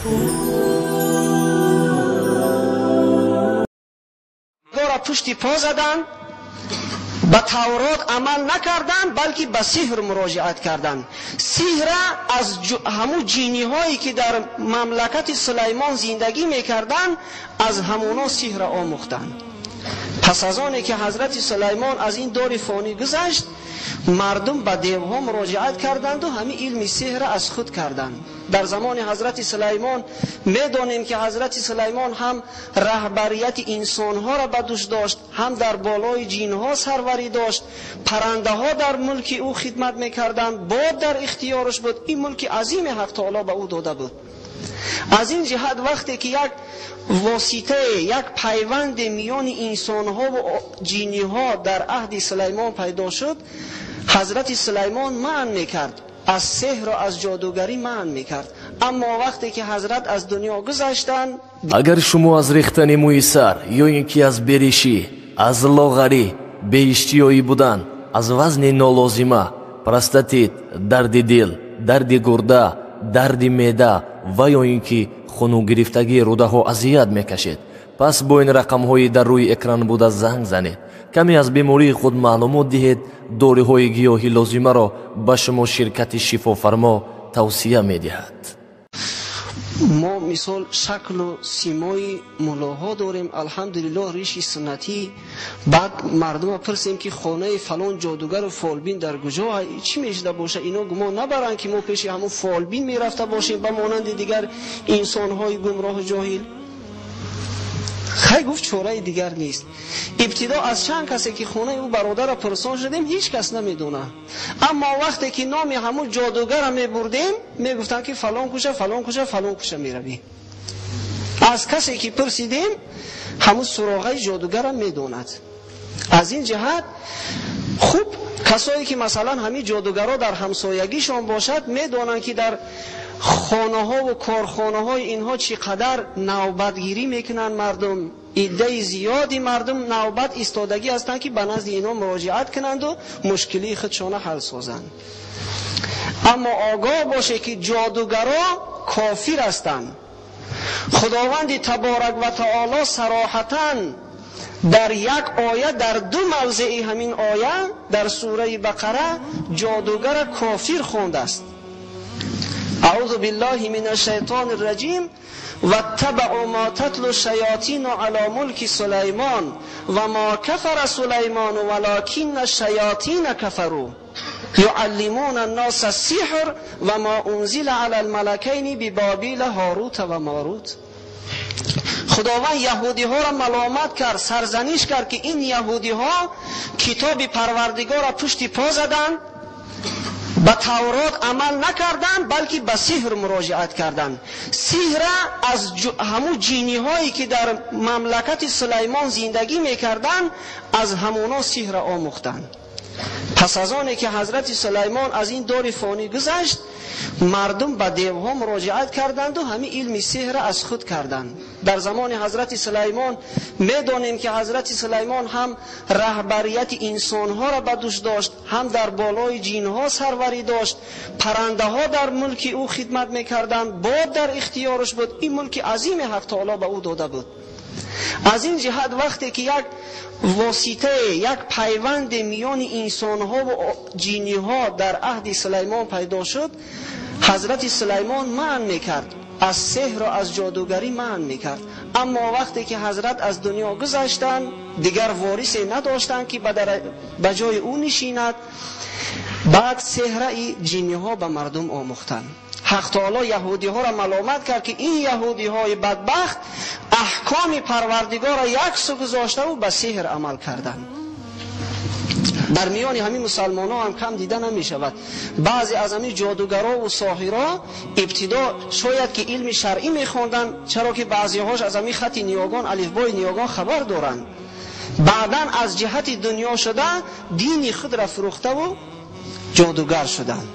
Ро пушти по заданд, ба Таврот амал накарданд, балки ба сеҳр муроҷиат карданд. Сеҳра аз ҳамун ҷиниҳое ки дар мамлакати Сулаймон зиндагӣ мекарданд, аз ҳамоно сеҳра омӯхтанд. Пас аз оне ки ҳазрати Сулаймон аз ин дори фонӣ гузашт, мардум ба девҳо муроҷиат карданд ва ҳамин илми сеҳра аз худ карданд. Дар замони ҳазрати Сулаймон медонем ки ҳазрати Сулаймон ҳам раҳбарияти инсонҳоро ба дӯш дошт, ҳам дар болои ҷинҳо сарварӣ дошт, паррандаҳо дар мулки ӯ хидмат мекарданд, бод дар ихтиёраш буд. Ин мулки азиме ҳақ таоло ба ӯ дода буд. Аз ин ҷиҳат вақте ки як воситае, як пайванде миёни инсонҳо ва ҷиниҳо дар аҳди Сулаймон пайдо шуд, ҳазрати Сулаймон манъ мекард, аз сеҳру аз ҷодугарӣ манъ мекард. Аммо вақте ки ҳазрат аз дунё гузаштанд, агар шумо аз рехтани мӯи сар ё ин ки аз беришӣ, аз лоғарӣ, беиштиёӣ будан, аз вазни нолозима, простатит, дарди дил, дарди гурда, дарди меъда ва ё ин ки хунугирифтагии рӯдаҳо азият мекашед, пас бо ин рақамҳои дар рӯи экран буда занг занед. Каме аз бемории худ маълумот диҳед, доруҳои гиёҳи лозимаро ба шумо ширкати шифофармо тавсия медиҳад. Мо мисол шаклу симои муллоҳо дорем, алҳамдулиллоҳ, риши суннатӣ. Баъд мардума пурсем ки хонаи фалон ҷодугару фолбин дар куҷо, чӣ мешуда боша, ино гумон набаранд ки мо пеши ҳамун фолбин мерафта бошем ба монанди дигар инсонҳои гумроҳу ҷоҳил. Хай гуфт, чораи дигар нест. Ибтидо аз чанд касе ки хонаи ӯ бародарро пурсон шудем, ҳеҷ кас намедонад. Аммо вақте ки номи ҳамун ҷодугарро мебурдем, мегуфтанд ки фалон кӯча, фалон кӯча, фалон кӯча меравӣ. Аз касе ки пурсидем, ҳамун суроғаи ҷодугарро медонад. Аз ин ҷиҳат хуб касое ки масалан ҳамин ҷодугарро дар ҳамсоягишон бошад, медонанд ки дар хонаҳо ва корхонаҳои инҳо чӣ қадар навбатгирӣ мекунанд мардум. Иддаи зиёди мардум навбат истодагӣ ҳастанд ки ба назди инҳо муроҷиат кунанд ва мушкилии худшона ҳал созанд. Аммо огоҳ боше ки ҷодугаро кофир ҳастанд. Худованди таборак ва таоло сароҳатан дар як оя, дар ду мавзеи ҳамин оя дар сураи Бақара ҷодугара кофир хондааст. اعوذ بالله من الشیطان الرجیم واتبعوا ما تتلو الشیاطین علی ملک سلیمان و ما کفر سلیمان ولکن الشیاطین کفروا یعلمون الناس السحر و ما انزل علی الملکین ببابیل هاروت و ماروت. خداوند یهودی ها را ملامت کرد، سرزنش کرد که این یهودی ها کتاب پروردگار را پشت پا زدند، ба Таврот амал накарданд, балки ба сеҳр муроҷиат карданд. Сеҳра аз ҳамун ҷиниҳое ки дар мамлакати Сулаймон зиндагӣ мекарданд, аз ҳамоно сеҳра омӯхтанд. Пас аз оне ки ҳазрати Сулаймон аз ин дори фонӣ гузашт, мардум ба девҳо муроҷиат карданд ва ҳамин илми сеҳра аз худ карданд. Дар замони ҳазрати Сулаймон медонем ки ҳазрати Сулаймон ҳам раҳбарияти инсонҳоро ба дӯш дошт, ҳам дар болои ҷинҳо сарварӣ дошт, паррандаҳо дар мулки ӯ хидмат мекарданд, бод дар ихтиёраш буд. Ин мулки азиме ҳақ таоло ба ӯ дода буд. Аз ин ҷиҳат вақте ки як воситае, як пайванде миёни инсонҳо ва ҷиниҳо дар аҳди Сулаймон пайдо шуд, ҳазрати Сулаймон манъ мекард, аз сеҳру аз ҷодугарӣ манъ мекард. Аммо вақте ки ҳазрат аз дунё гузаштанд, дигар ворисе надоштанд ки ба ҷои ӯ нишинад. Баъд сеҳраи ҷиниҳо ба мардум омӯхтанд. Ҳақ таоло яҳудиҳоро маломат кард ки ин яҳудиҳои бадбахт аҳкоми парвардигорро як су гузоштаву ба сеҳр амал карданд. Дар миёни ҳамин мусалмонҳо ҳам кам дида намешавад. Баъзе аз ҳамин ҷодугаро ва соҳиро ибтидо шояд ки илми шаръӣ мехонданд, чаро ки баъзеҳош аз ҳамин хати ниёгон, алифбои ниёгон хабар доранд. Баъдан аз ҷиҳати дунё шуда дини худро фурӯхтаву ҷодугар шуданд.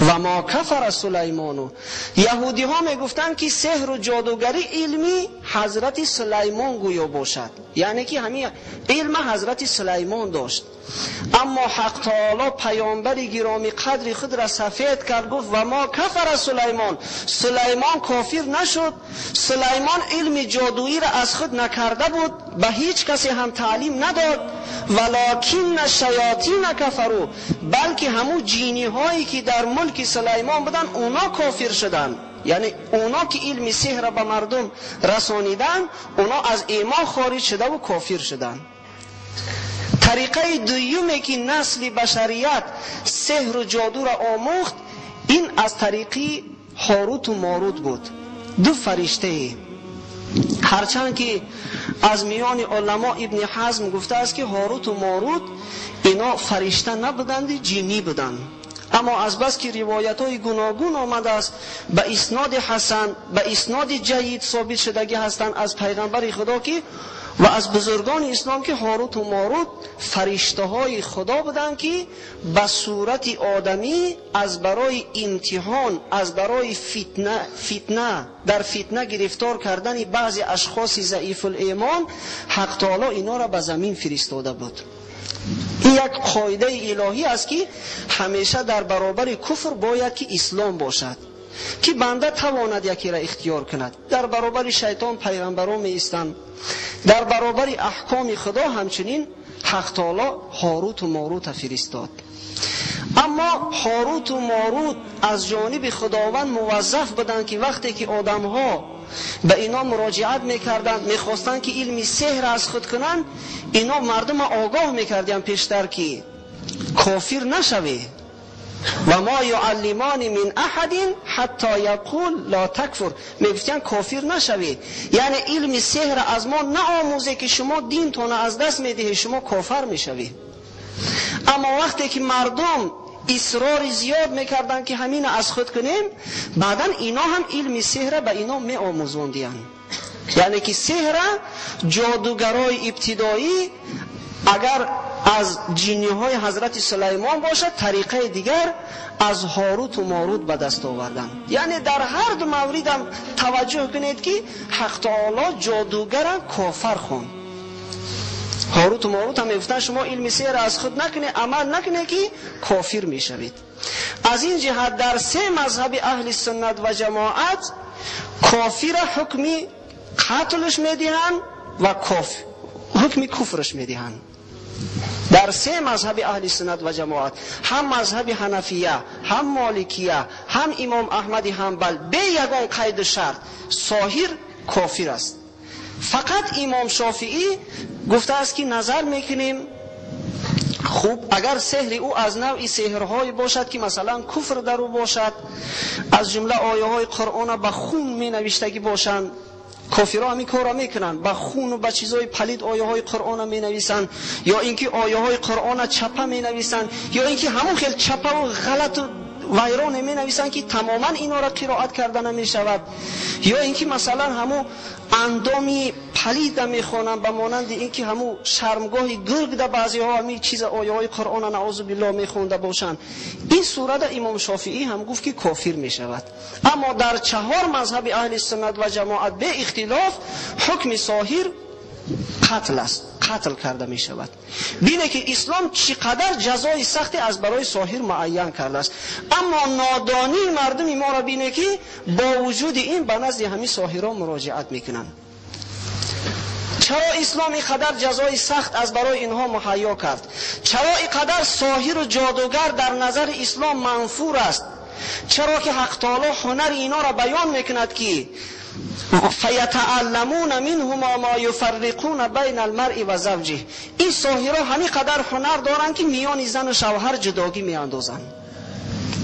Ва мо кафара Сулаймону. Яҳудиҳо мегуфтанд, ки сеҳру ҷодугарӣ илми ҳазрати Сулаймон гӯё бошад, яъне ки ҳамин илма ҳазрати Сулаймон дошт. Аммо ҳақ таоло паёмбари гиромӣ қадри худро сафед кард, гуфт ва мо кафара Сулаймон. Сулаймон кофир нашуд. Сулаймон илми ҷодуиро аз худ накарда буд, ба ҳеҷ касе ҳам таълим надод. Валакинна шаятина кафару, балки ҳамун ҷиниҳое ки дар мулки Сулаймон буданд, اونا кофир шуданд. Яъне اونا ки илми сеҳр ба мардум расониданд, اونا аз имон хориҷ шуда ва кофир шуданд. Тариқаи дуюме ки насли башарият сеҳру ҷодуро омӯхт, ин аз тариқи Ҳоруту Морут буд. Ду фариштае. Ҳарчанд ки аз миёни уламо Ибни Ҳазм гуфтааст, ки Ҳоруту Морут ино фаришта набуданд, ҷинӣ буданд. Аммо аз бас ки ривоятҳои гуногун омадааст, ба исноди ҳасан, ба исноди ҷайид собит шудагӣ ҳастанд аз пайғамбари Худо ки ва аз бузургони ислом, ки Ҳорут ва Морут фариштаҳои Худо буданд, ки ба сурати одамӣ аз барои имтиҳон, аз барои фитна дар фитна гирифтор кардани баъзе ашхоси заифул-имон ҳақ таоло инора ба замин фиристода буд. Ин як қоидаи илоҳӣ аст, ки ҳамеша дар баробари куфр бояд ки ислом бошад, ки банда тавонад якеро ихтиёр кунад. Дар баробари шайтон пайғамбарон меистанд, дар баробари аҳкоми Худо ҳамчунин ҳақ таоло Ҳоруту Морута фиристод. Аммо Ҳоруту Морут аз ҷониби Худованд муваззаф буданд, ки вақте ки одамҳо ба ино муроҷиат мекарданд, мехостанд ки илми сеҳр аз худ кунанд, ино мардумро огоҳ мекарданд пештар, ки кофир нашавӣ. Ва мо юаллимони мин аҳадин ҳатто яқул ла такфур. Мегуфтанд кофир нашавӣ, яъне илми сеҳр аз мо наомӯзе, ки шумо динтонро аз даст медиҳед, шумо кофар мешавӣ. Аммо вақте ки мардум исрори зиёд мекарданд, ки ҳамина аз худ кунем, баъдан ино ҳам илми сеҳра ба ино меомӯзондиянд. Яъне ки сеҳра ҷодугарои ибтидоӣ агар аз ҷиниҳои ҳазрати Сулаймон бошад, тариқаи дигар аз Ҳоруту Морут ба даст оварданд. Яъне дар ҳар ду мавридам таваҷҷӯҳ кунед, ки ҳақ таоло ҷодугара кофар хонд. Ҳоруту Морут ҳам мегуфтанд шумо илми сеҳр аз худ накунед, амал накунед, ки кофир мешавед. Аз ин ҷиҳат дар се мазҳаби аҳли суннат ва ҷамоат кофира ҳукми қатлш медиҳанд ва ҳукми куфрш медиҳанд. Дар се мазҳаби аҳли суннат ва ҷамоат, ҳам мазҳаби ҳанафия, ҳам моликия, ҳам имом Аҳмади Ҳанбал, бе ягон қайду шарт соҳир кофир аст. Фақат имом Шофиӣ гуфтааст, ки назар мекунем, хуб агар сеҳри ӯ аз навъи сеҳрҳое бошад, ки масалан куфр дар ӯ бошад, аз ҷумла ояҳои Қуръона ба хун менавиштагӣ бошанд, кофирҳо ҳамин корро мекунанд, ба хуну ба чизҳои палид ояҳои Қуръона менависанд, ё ин ки ояҳои Қуръона чапа менависанд, ё ин ки ҳамон хел чапаву ғалату вайроне менависанд, ки тамоман инора қироат карда намешавад, ё ин ки масалан ҳамун андоми палида мехонанд, ба монанди ин ки ҳамун шармгоҳи гургда баъзеҳо ҳамин чиза ояҳои Қуръона наъузу биллоҳ мехонда бошанд. Ин сурада имом Шофиӣ ҳам гуфт, ки кофир мешавад. Аммо дар чаҳор мазҳаби аҳли суннат ва ҷамоат бе ихтилоф ҳукми соҳир қатл аст, қатл карда мешавад. Бине ки ислом чӣ қадар ҷазои сахте аз барои соҳир муайян кардааст. Аммо нодонии мардуми моро бине, ки бо вуҷуди ин ба назди ҳамин соҳирон муроҷиат мекунанд. Чаро ислом ин қадар ҷазои сахт аз барои инҳо муҳайё кард? Чаро ин қадар соҳиру ҷодугар дар назари ислом манфур аст? Чаро ки ҳақ таоло ҳунари инҳоро баён мекунад, ки фаятаалламуна минҳума ма юфарриқуна байна алмаръи ва завҷиҳ. Ин соҳирҳо ҳамин қадар ҳунар доранд, ки миёни зану шавҳар ҷудогӣ меандозанд.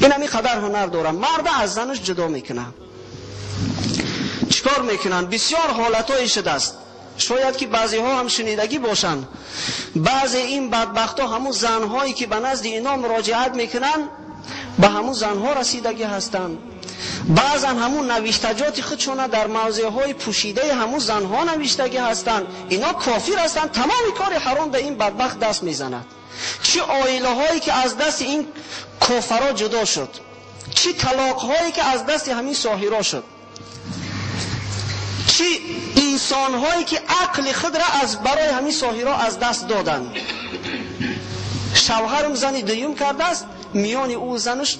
Ин ҳамин қадар ҳунар доранд, марда аз занаш ҷудо мекунанд. Чикор мекунанд? Бисёр ҳолатҳое шудааст, шояд ки баъзеҳо ҳам шунидагӣ бошанд. Баъзе ин бадбахтҳо ҳамун занҳое ки ба назди ино муроҷиат мекунанд, ба ҳамун занҳо расидагӣ ҳастанд. Баъзан ҳамун навиштаҷоти худшона дар мавзеъҳои пӯшидаи ҳамун занҳо навиштагӣ ҳастанд. Ино кофир ҳастанд, тамоми кори ҳаром ба ин бадбахт даст мезанад. Чӣ оилаҳое ки аз дасти ин кофарро ҷудо шуд, Чӣ талоқҳое ки аз дасти ҳамин соҳиро шуд, чӣ инсонҳое ки ақли худро аз барои ҳамин соҳиро аз даст доданд. Шавҳарам зани дуюм кардааст, миёни ӯ занаш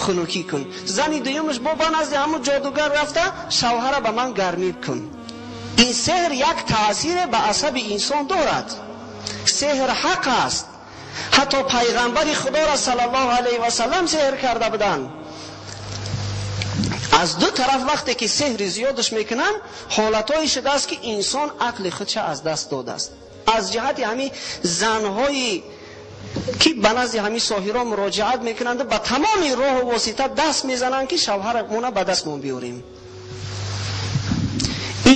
хунукӣ кун. Зани дуюмаш бо ба назди ҳамун ҷодугар рафта, шавҳара ба ман гармӣ кун. Ин сеҳр як таъсире ба асаби инсон дорад. Сеҳр ҳақ аст. Ҳатто пайғамбари худоро саллаллоҳу алайҳи васаллам сеҳр карда буданд. Аз ду тараф вақте ки сеҳри зиёдаш мекунанд, ҳолатҳое шудааст ки инсон ақли худша аз даст додааст. Аз ҷиҳати ҳамин занҳои ки ба назди ҳамин соҳиро муроҷиат мекунанд, ба тамоми роҳу восита даст мезананд ки шавҳарамона ба дастмон биёрем.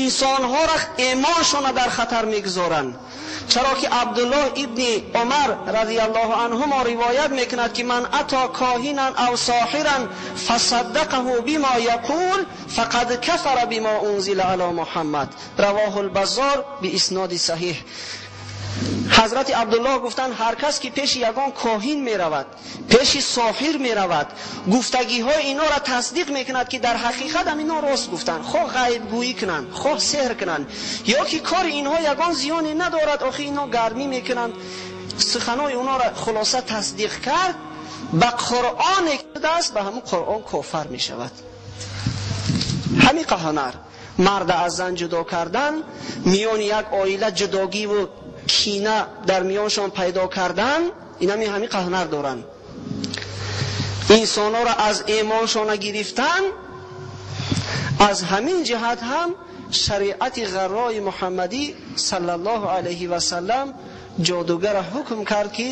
Инсонҳоро имоншона дар хатар мегузоранд. Чаро ки Абдуллоҳ ибни Умар радиаллоҳу анҳумо ривоят мекунад ки ман ато коҳинан ав соҳиран фасаддақаҳу бима яқул фақад кафара бима унзила ала Муҳаммад. Равоҳу л-Баззор биисноди саҳиҳ. Ҳазрати Абдуллоҳ гуфтанд ҳар кас ки пеши ягон коҳин меравад, пеши соҳир меравад, гуфтагиҳои инора тасдиқ мекунад ки дар ҳақиқат ҳам ино рост гуфтанд, хоҳ ғайбгӯӣ кунанд, хоҳ сеҳр кунанд, ё ки кори инҳо ягон зиёне надорад, охи ино гармӣ мекунанд, суханои онора хулоса тасдиқ кард, ба Қуръоне шудааст, ба ҳамун Қуръон кофар мешавад. Ҳамин ҳунар марда аз зан ҷудо кардан, миёни як оила ҷудогиву кина дар миёншон пайдо кардан, инами ҳамин ҳунар доранд. Инсонҳоро аз имоншона гирифтан. Аз ҳамин ҷиҳат ҳам шариати ғаррои Муҳаммадӣ саллаллоҳу алайҳи васаллам ҷодугарро ҳукм кард ки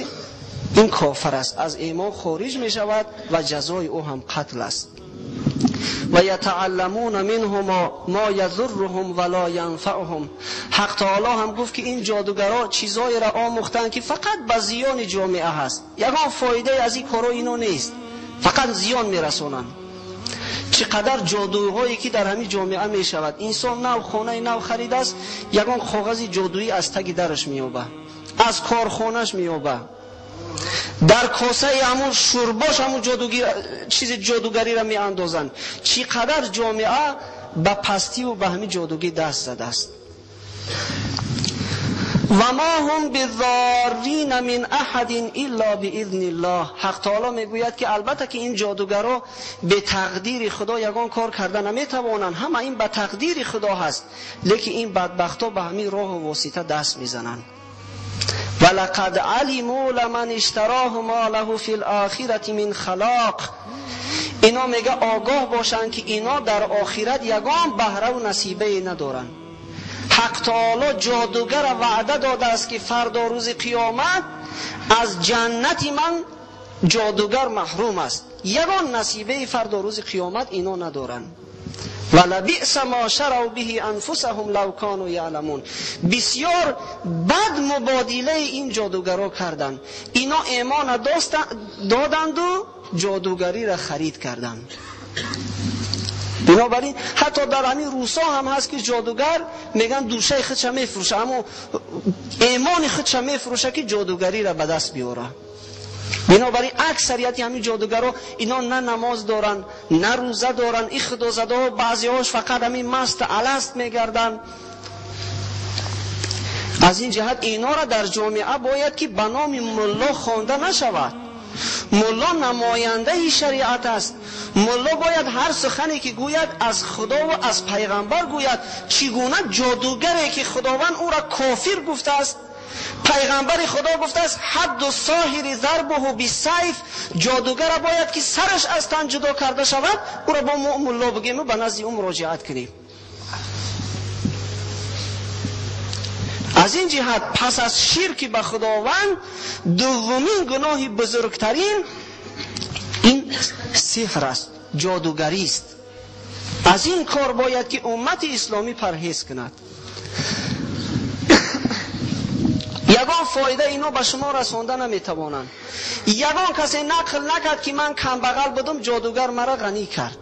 ин кофир аст, аз имон хориҷ мешавад ва ҷазои ӯ ҳам қатл аст. Ва ятаалламуна минҳума ма язурруҳум ва ла янфаъуҳум. Ҳақ таоло ҳам гуфт ки ин ҷодугарҳо чизоеро омӯхтанд ки фақат ба зиёни ҷомеа ҳаст, ягон фоидае аз ин корҳо ино нест, фақат зиён мерасонанд. Чӣ қадар ҷодуҳое ки дар ҳамин ҷомеа мешавад. Инсон нав хонаи нав харидааст, ягон коғази ҷодуӣ аз таги дараш меёбад, аз корхонаш меёбад, дар косаи ҳамун шӯрбош ҳамун чизи ҷодугариро меандозанд. Чӣ қадар ҷомеа ба пастиву ба ҳамин ҷодугӣ даст задааст. Ва ма ҳум бизоррина мин аҳадин илла биизниллоҳ. Ҳақ таоло мегӯяд ки албатта ки ин ҷодугаро бе тақдири худо ягон кор карда наметавонанд, ҳама ин ба тақдири худо ҳаст, лекин ин бадбахтҳо ба ҳамин роҳу восита даст мезананд. ولقد علموا لمن اشتراه ما له في الآخرة من خلاق. اینا میگه آگاه باشند که اینا در آخرت یگان بهره و نصیبه ندارند. حق تعالی جادوگر وعده داده است که فردا روز قیامت از جنت من جادوگر محروم است، یگان نصیبه فردا روز قیامت اینا ندارند. ولبئس ما شروا به انفسهم لو كانوا يعلمون. بسیار بد مبادله این جادوگرا کردند. اینا ایمان دادند و جادوگری را خرید کردند. بنابراین حتی در همین روسا هم هست که جادوگر میگن دوشه خودش میفروشه، اما ایمان خودش میفروشه که جادوگری را به دست بیاره. بنابراین اکثریت همین جادوگرا اینا نه نماز دارن نه روزه دارن، این خدازده ها بعضی هاش فقط همین مست الست میگردن. از این جهت اینا را در جامعه باید که به نام ملا خوانده نشود. ملا نماینده شریعت است. ملا باید هر سخنی که گوید از خدا و از پیغمبر گوید. چگونه جادوگری که خداوند او را کافر گفته است، پیغمبر خدا گفته است حد الساحر ضربه بالسیف، جادوگر باید که سرش از تن جدا کرده شود، او را با ملا بگیم و به نزد او مراجعت کنیم. از این جهت پس از شرک به خداوند دومین گناه بزرگترین این سحر است، جادوگری است. از این کار باید که امت اسلامی پرهیز کند. یگان فایده اینا به شما رسانده نمیتوانند. یگان کسی نقل نکرد که من کمبغل بودم جادوگر مرا غنی کرد.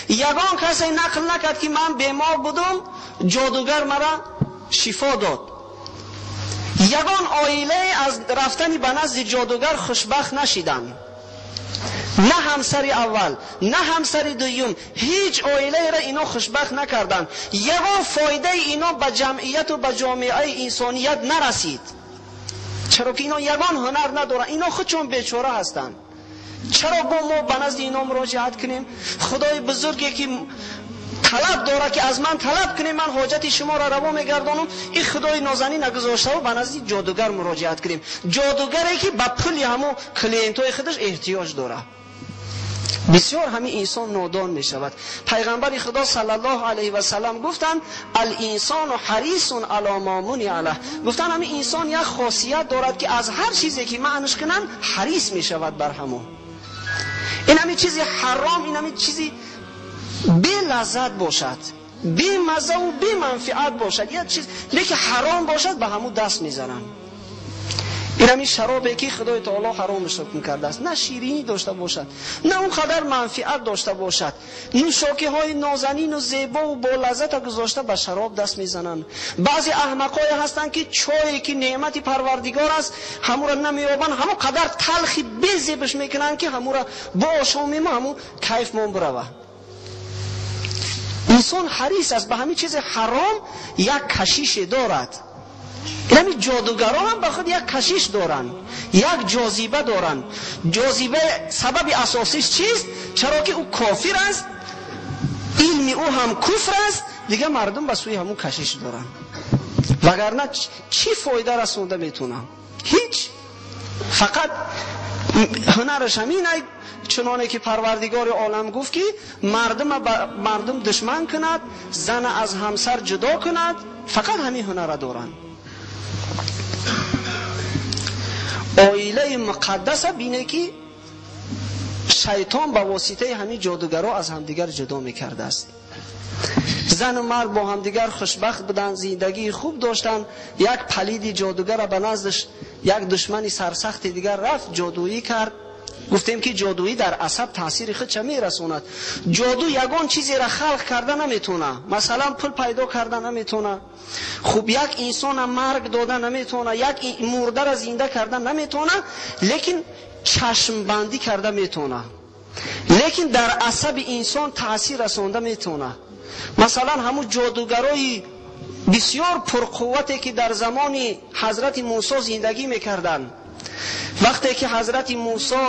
یگان کسی نقل نکرد که من بیمار بودم جادوگر مرا شفا داد. یگان عائله از رفتن به نزد جادوگر خوشبخت نشیدند. На ҳамсари аввал, на ҳамсари дуюм, ҳеҷ оилаеро ино хушбахт накарданд. Ягон фоидаи ино ба ҷамъияту ба ҷомеаи инсоният нарасид. Чаро ки ино ягон ҳунар надоранд, ино худшон бечора ҳастанд. Чаро бо мо ба назди ино муроҷиат кунем? Худои бузурге ки талаб дорад ки аз ман талаб кунем, ман ҳоҷати шуморо раво мегардонам, ин худои нозанин нагузоштаву ба назди ҷодугар муроҷиат кунем. Ҷодугаре ки ба пули ҳамо клиентҳои худаш эҳтиёҷ дорад. Бисёр ҳамин инсон нодон мешавад. Пайғамбари Худо саллаллоҳу алайҳи васаллам гуфтанд: алинсону ҳарисун ало ма муниа лаҳ. Гуфтанд ҳамин инсон як хосият дорад ки аз ҳар чизе ки маънаш кунанд ҳарис мешавад бар ҳамон. Ин ҳамин чизи ҳаром, ин ҳамин чизи белаззат бошад, бемаззаву беманфиат бошад, як чиз лекин ҳаром бошад, ба ҳамун даст мезананд. Ин ҳамин шаробе ки Худои Таоло ҳаромаш ҳукм кардааст, на ширинӣ дошта бошад, на он қадар манфиат дошта бошад. Нӯшокиҳои нозанину зебову болаззата гузошта ба шароб даст мезананд. Баъзе аҳмақҳое ҳастанд ки чое ки неъмати Парвардигор аст, ҳамуро намеёбанд, ҳамон қадар талхи безебаш мекунанд ки ҳамуро боошомему ҳамун кайфмон бирава. Инсон ҳарис аст ба ҳамин чизи ҳаром, як кашише дорад. Ин ҷодугарон ҳам ба худ як кашиш доранд, як ҷозиба доранд. Ҷозиба сабаби асосиш чист? Чаро ки ӯ кофир аст, илми ӯ ҳам куфр аст, дигар мардум ба сӯи ҳамун кашиш доранд. Вагарна чӣ фоида расонда метавонам? Ҳеҷ. Фақат ҳунараш ҳамин, чуноне ки Парвардигори олам гуфт ки мардум душман кунад, зана аз ҳамсар ҷудо кунад, фақат ҳамин ҳунара доранд. Оилаи муқаддаса бине ки шайтон ба воситаи ҳамин ҷодугаро аз ҳамдигар ҷудо мекардааст. Зану мард бо ҳамдигар хушбахт буданд, зиндагии хуб доштанд. Як палиди ҷодугара ба наздаш як душмани сарсахти дигар рафт, ҷодуӣ кард. Гуфтем ки ҷодуӣ дар асаб таъсири худша мерасонад. Ҷоду ягон чизеро халқ карда наметавона, масалан пул пайдо карда наметавона, хуб як инсона марг дода наметавона, як мурдаро зинда карда наметавона, лекин чашмбандӣ карда метавона, лекин дар асаби инсон таъсир расонда метавона. Масалан ҳамун ҷодугарои бисёр пурқуввате ки дар замони ҳазрати Мусо зиндагӣ мекарданд, вақте ки ҳазрати Мусо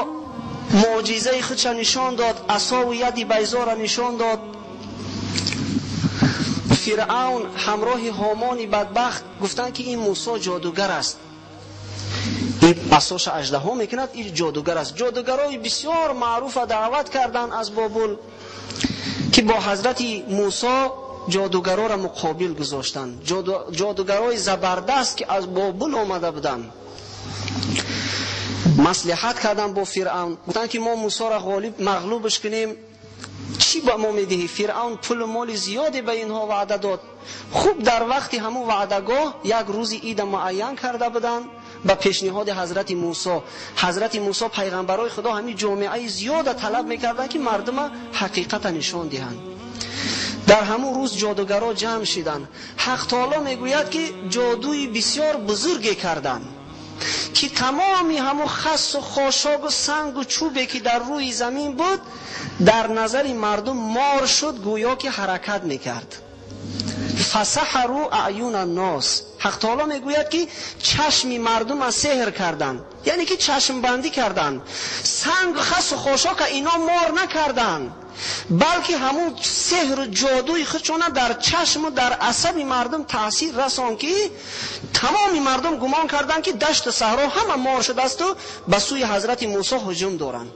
муъҷизаи худша нишон дод, асову яди байзора нишон дод, Фиръавн ҳамроҳи Ҳомони бадбахт гуфтанд ки ин Мусо ҷодугар аст, ин асоша аждаҳо мекунад, ин ҷодугар аст. Ҷодугарои бисёр маъруфа даъват карданд аз Бобул ки бо ҳазрати Мусо ҷодугароро муқобил гузоштанд. Ҷодугарои забардаст ки аз Бобул омада буданд маслиҳат карданд бо Фиръавн, гуфтанд ки мо Мусоро ғолиб мағлубаш кунем, чӣ ба мо медиҳӣ? Фиръавн пулу моли зиёде ба инҳо ваъда дод. Хуб дар вақти ҳамун ваъдагоҳ як рӯзи ида муайян карда буданд ба пешниҳоди ҳазрати Мусо. Ҳазрати Мусо пайғамбарои Худо ҳамин ҷомеаи зиёда талаб мекарданд ки мардума ҳақиқата нишон диҳанд. Дар ҳамун рӯз ҷодугаро ҷамъ шиданд. Ҳақ таоло мегӯяд ки ҷодуи бисёр бузурге карданд ки тамоми ҳамун хасу хошогу сангу чӯбе ки дар рӯи замин буд дар назари мардум мор шуд, гӯё ки ҳаракат мекард. Фасаҳару аъюна нос. Ҳақ таоло мегӯяд ки чашми мардума сеҳр карданд, яъне ки чашмбандӣ карданд. Санг, хасу хошока ино мор накарданд, балки ҳамун сеҳру ҷодуи худшона дар чашму дар асаби мардум таъсир расон ки тамоми мардум гумон карданд ки дашту саҳро ҳама мор шудасту ба сӯи ҳазрати Мусо ҳуҷум доранд.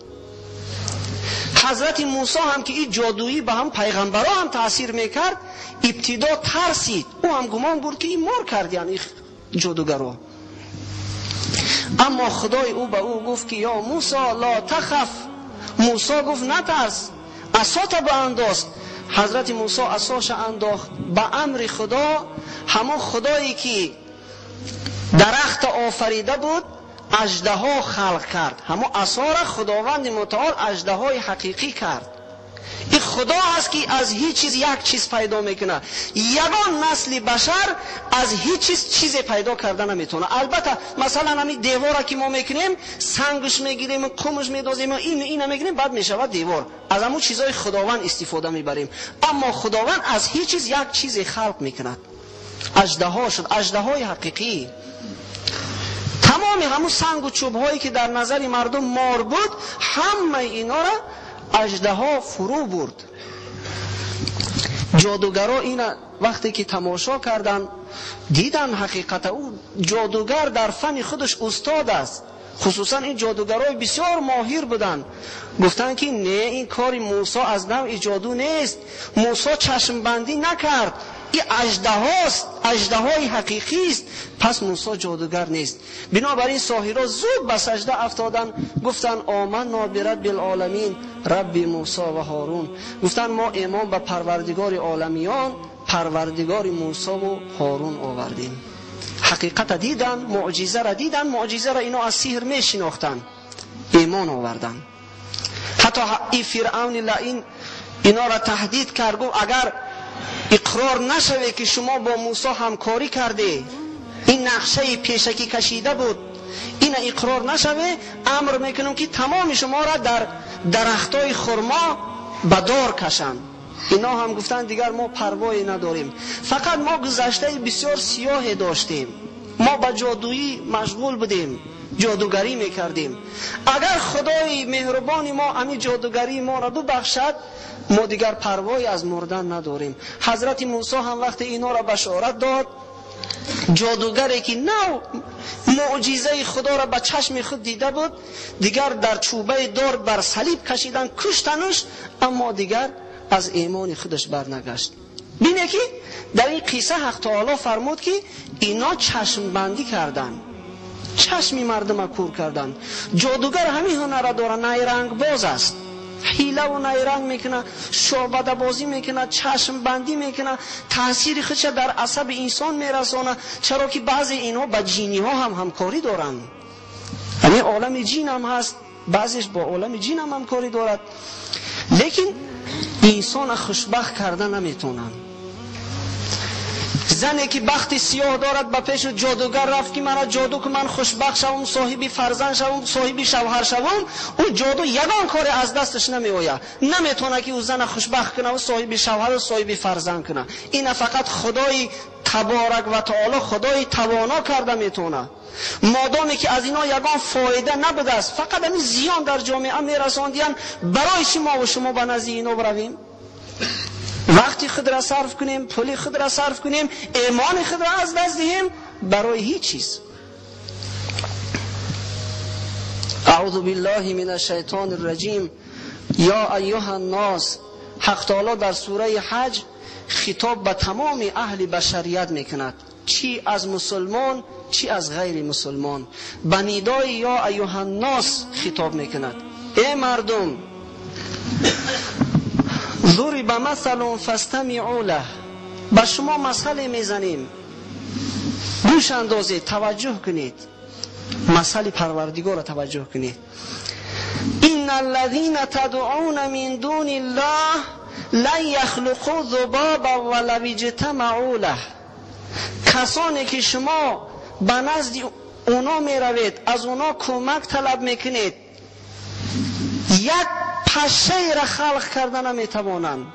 Ҳазрати Мусо ҳам ки ин ҷодуӣ ба ҳам пайғамбаро ҳам таъсир мекард, ибтидо тарсид. Ӯ ҳам гумон бурд ки ин мор кардиян ин ҷодугаро. Аммо Худои ӯ ба ӯ гуфт ки ё Мусо ло тахаф. Мусо гуфт натарс, асота баандоз. Ҳазрати Мусо асоша андохт. Ба амри Худо, ҳамон Худое ки дарахта офарида буд, аждаҳо халқ кард. Ҳамон асора Худованди мутаол аждаҳои ҳақиқӣ кард. Ин Худо аст ки аз ҳеҷ чиз як чиз пайдо мекунад. Ягон насли башар аз ҳеҷ чиз чизе пайдо карда наметавонад. Албатта масалан ҳамин деворро ки мо мекунем, сангаш мегирем, қумаш медозем ва ина мегирем, баъд мешавад девор. Аз ҳамон чизҳои Худованд истифода мебарем. Аммо Худованд аз ҳеҷ чиз як чизе халқ мекунад. Аждаҳо шуд, аждаҳои ҳақиқӣ. Тамоми ҳамон сангу чӯбҳое ки дар назари мардум мор буд, ҳамаи инора аждаҳо фурӯ бурд. Ҷодугаро ина вақте ки тамошо карданд, дидан ҳақиқата. Ӯ ҷодугар дар фани худаш устод аст. Хусусан ин ҷодугарои бисёр моҳир буданд. Гуфтанд ки не, ин кори Мусо аз навъи ҷоду нест. Мусо чашмбандӣ накард. Ин аждаҳост, аждаҳои ҳақиқист. Пас Мусо ҷодугар нест. Бинобар ин соҳиро зуд ба сажда афтоданд, гуфтанд оманно бираббил оламин рабби Мусо ва Ҳорун. Гуфтанд мо имон ба Парвардигори оламиён, Парвардигори Мусо ва Ҳорун овардем. Ҳақиқатро дидан, муъҷизаро дидан, муъҷизаро ино аз сиҳр мешинохтанд, имон оварданд. Ҳатто ин Фиръавни лаин инора таҳдид кард, гуфт агар иқрор нашаве ки шумо бо Мусо ҳамкорӣ карде, ин нақшаи пешакӣ кашида буд, ина иқрор нашаве, амр мекунам ки тамоми шуморо дар дарахтои хурмо ба дор кашанд. Ино ҳам гуфтанд дигар мо парвое надорем, фақат мо гузаштаи бисёр сиёҳе доштем, мо ба ҷодуӣ машғул будем, ҷодугарӣ мекардем. Агар Худои меҳрубони мо ҳамин ҷодугарии моро бибахшад, мо дигар парвое аз мурдан надорем. Ҳазрати Мусо ҳам вақте инора башорат дод, ҷодугаре ки нав муъҷизаи Худоро ба чашми худ дида буд, дигар дар чӯбаи дор бар салиб кашидан, куштануш, аммо дигар аз имони худаш барнагашт. Бине ки дар ин қисса Ҳақ Таоло фармуд ки ино чашмбандӣ карданд, чашми мардума кур карданд. Ҷодугар ҳамин ҳунарро дорад, найрангбоз аст, ҳилаву найранг мекунад, шобадабозӣ мекунад, чашмбандӣ мекунад, таъсири худша дар асаби инсон мерасонад. Чаро ки баъзе инҳо ба ҷиниҳо ҳам ҳамкорӣ доранд. Ҳамин олами ҷин ҳам ҳаст, баъзеш бо олами ҷин ҳам ҳамкорӣ дорад, лекин инсона хушбахт карда наметавонанд. Зане ки бахти сиёҳ дорад ба пеши ҷодугар рафт ки мана ҷоду ки ман хушбахт шавам, соҳиби фарзанд шавам, соҳиби шавҳар шавам, ӯ ҷоду ягон коре аз дасташ намеояд. Наметавонад ки ӯ зана хушбахт кунад ва соҳиби шавҳару соҳиби фарзанд кунад. Ина фақат Худои таборак ва таоло, Худои тавоно карда метавонад. Модоме ки аз ино ягон фоида набудааст, фақат ҳамин зиён дар ҷомеа мерасондиянд, барои чӣ мо ва шумо ба назди ино биравем? Вақти худро сарф кунем, пули худро сарф кунем, имони худро аз даст диҳем, барои ҳеҷ чиз. Аъузу биллаҳи минаш шайтонир раҷим. Ё айюҳан нос. Ҳақ таоло дар сураи ҳаҷ хитоб ба тамоми аҳли башарият мекунад, чӣ аз мусулмон, чӣ аз ғайри мусулмон. Ба нидои ё айюҳан нос хитоб мекунад. Эй мардум, ضرب مثل فاستمعوا له، ба шумо масъале мезанем, гӯш андозед, таваҷҷӯҳ кунед, масъали Парвардигорро таваҷҷӯҳ кунед. إن الذين تدعون من دون الله لن يخلقوا ذبابا ولو اجتمعوا له. کسانی که شما به نزد اونا میروید، از اونا کمک طلب میکنید، یک پشه را خلق کرده نمیتوانند،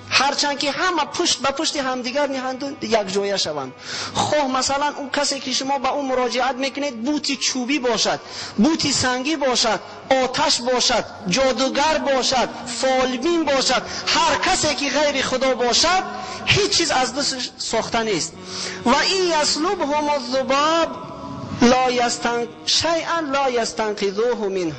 هرچند که همه پشت به پشت همدیگر نهند و یک جایه شوند. خواه مثلا اون کسی که شما به اون مراجعت میکنید بوتی چوبی باشد، بوتی سنگی باشد، آتش باشد، جادوگر باشد، فالبین باشد، هر کسی که غیر خدا باشد هیچ چیز از دستش ساخته نیست. و این یسلبهم الذباب لا یستن شیئا لا یستنقذوه منه.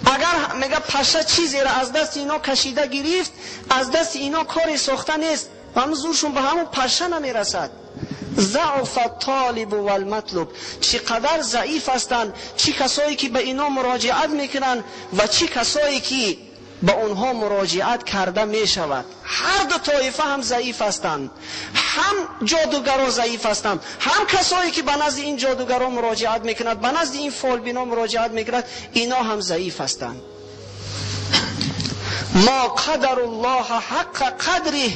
اگر میگه پشه چیزی را از دست اینا کشیده گرفت، از دست اینا کاری ساخته نیست و هم زورشون به همون پشه نمیرسد. ضعف الطالب والمطلوب، چقدر ضعیف هستند، چی کسایی که به اینا مراجعت میکنن و چی کسایی که به اونها مراجعت کرده میشود. هر دو طایفه هم ضعیف هستند، هم جادوگرا ضعیف هستند، هم کسایی که به نزد این جادوگرا مراجعت میکند، به نزد این فالبینا مراجعت میکند، اینا هم ضعیف هستند. ما قدر الله حق قدره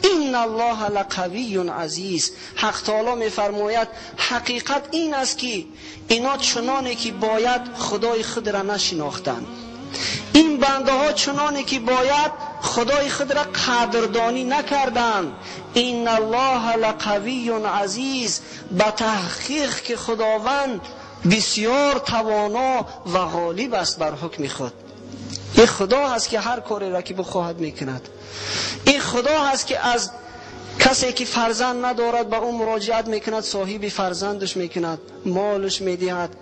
ان الله لقوی عزیز. حق تعالی میفرماید حقیقت این است که اینا چنانه که باید خدای خود را نشناختند، این بنده ها چنانه که باید خدای خود را قدردانی نکردند. ان الله لقوی عزیز، به تحقیق که خداوند بسیار توانا و غالب است بر حکم خود. این خدا هست که هر کاری را که بخواهد میکند. این خدا هست که از کسی که فرزند ندارد به او مراجعت میکند، صاحب فرزندش میکند، مالش میدهد،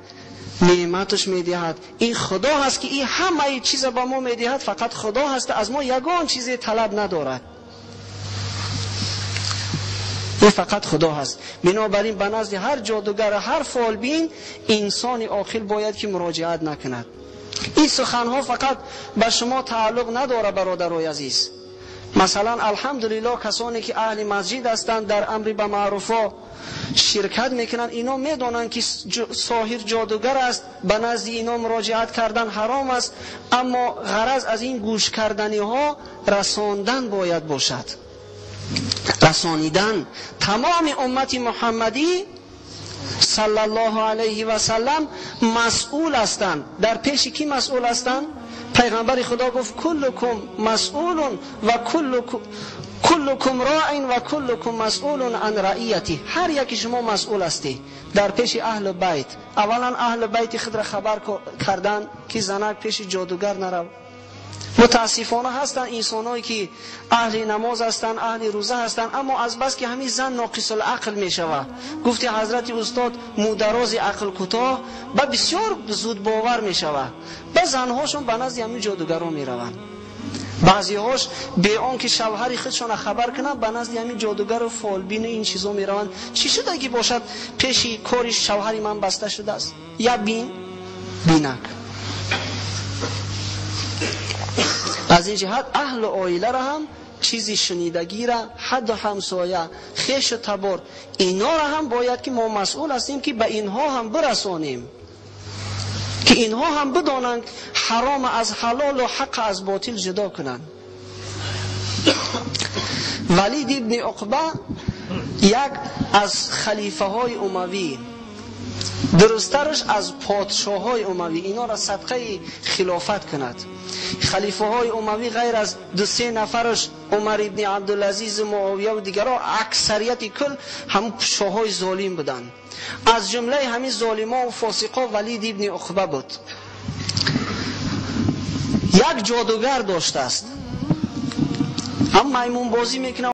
نعمتش میدهد. این خدا هست که این همه چیز به ما میدهد. فقط خدا هست، از ما یگان چیزی طلب ندارد. این فقط خدا هست. بنابراین به نزد هر جادوگر، هر فالبین، انسان عاقل باید که مراجعت نکند. این سخنها فقط به شما تعلق نداره برادرای عزیز. مثلا الحمدلله کسانی که اهل مسجد هستند، در امر به معروفا شرکت میکنند، اینا میدانند که ساحر جادوگر است، به نزد اینا مراجعت کردن حرام است، اما غرض از این گوش کردنی ها رساندن باید باشد. رسانیدن. تمام امت محمدی صلی الله علیه و سلم مسئول هستند. در پیش کی مسئول هستند؟ پیغمبر خدا گفت کلکم مسئول و کلکم راع و کلکم مسئول عن رعیتی. هر یکی شما مسئول هستی در پیش اهل بیت. اولا اهل بیت خود را خبر کردن که زنک پیش جادوگر نرو. متاسفانه هستن انسانایی که اهل نماز هستن، اهل روزه هستن، اما از بس که همین زن ناقص العقل میشوه، گفتی حضرت استاد مودراز عقل کوتاه، و بسیار زود باور میشوه، به زنهاشون به نزد همین جادوگران میروند. بعضی هاش به آن که شوهر خودشون خبر کنن به نزد همین جادوگر و فالبین این چیزا میروند. چی شده که باشد پیش کاری شوهر من بسته شده است؟ یا بین بینک. از این جهت اهل عائله را هم چیزی شنیدگی را، حد و همسایه، خیش و تبار، اینا را هم باید که ما مسئول هستیم که به اینها هم برسانیم، که اینها هم بدانند حرام از حلال و حق از باطل جدا کنند. ولید ابن عقبه یک از خلیفه های اموی، درسترش از پادشاه های اموی، اینا را صدقه خلافت کند. خلیفه های اموی غیر از دو سه نفرش، عمر ابن عبدالعزیز، معاویه و دیگرها، اکثریت کل هم شاه های ظالم بودند. از جمله همین ظالما و فاسقا ولید ابن عقبه بود. یک جادوگر داشته است، هم میمون بازی میکنه.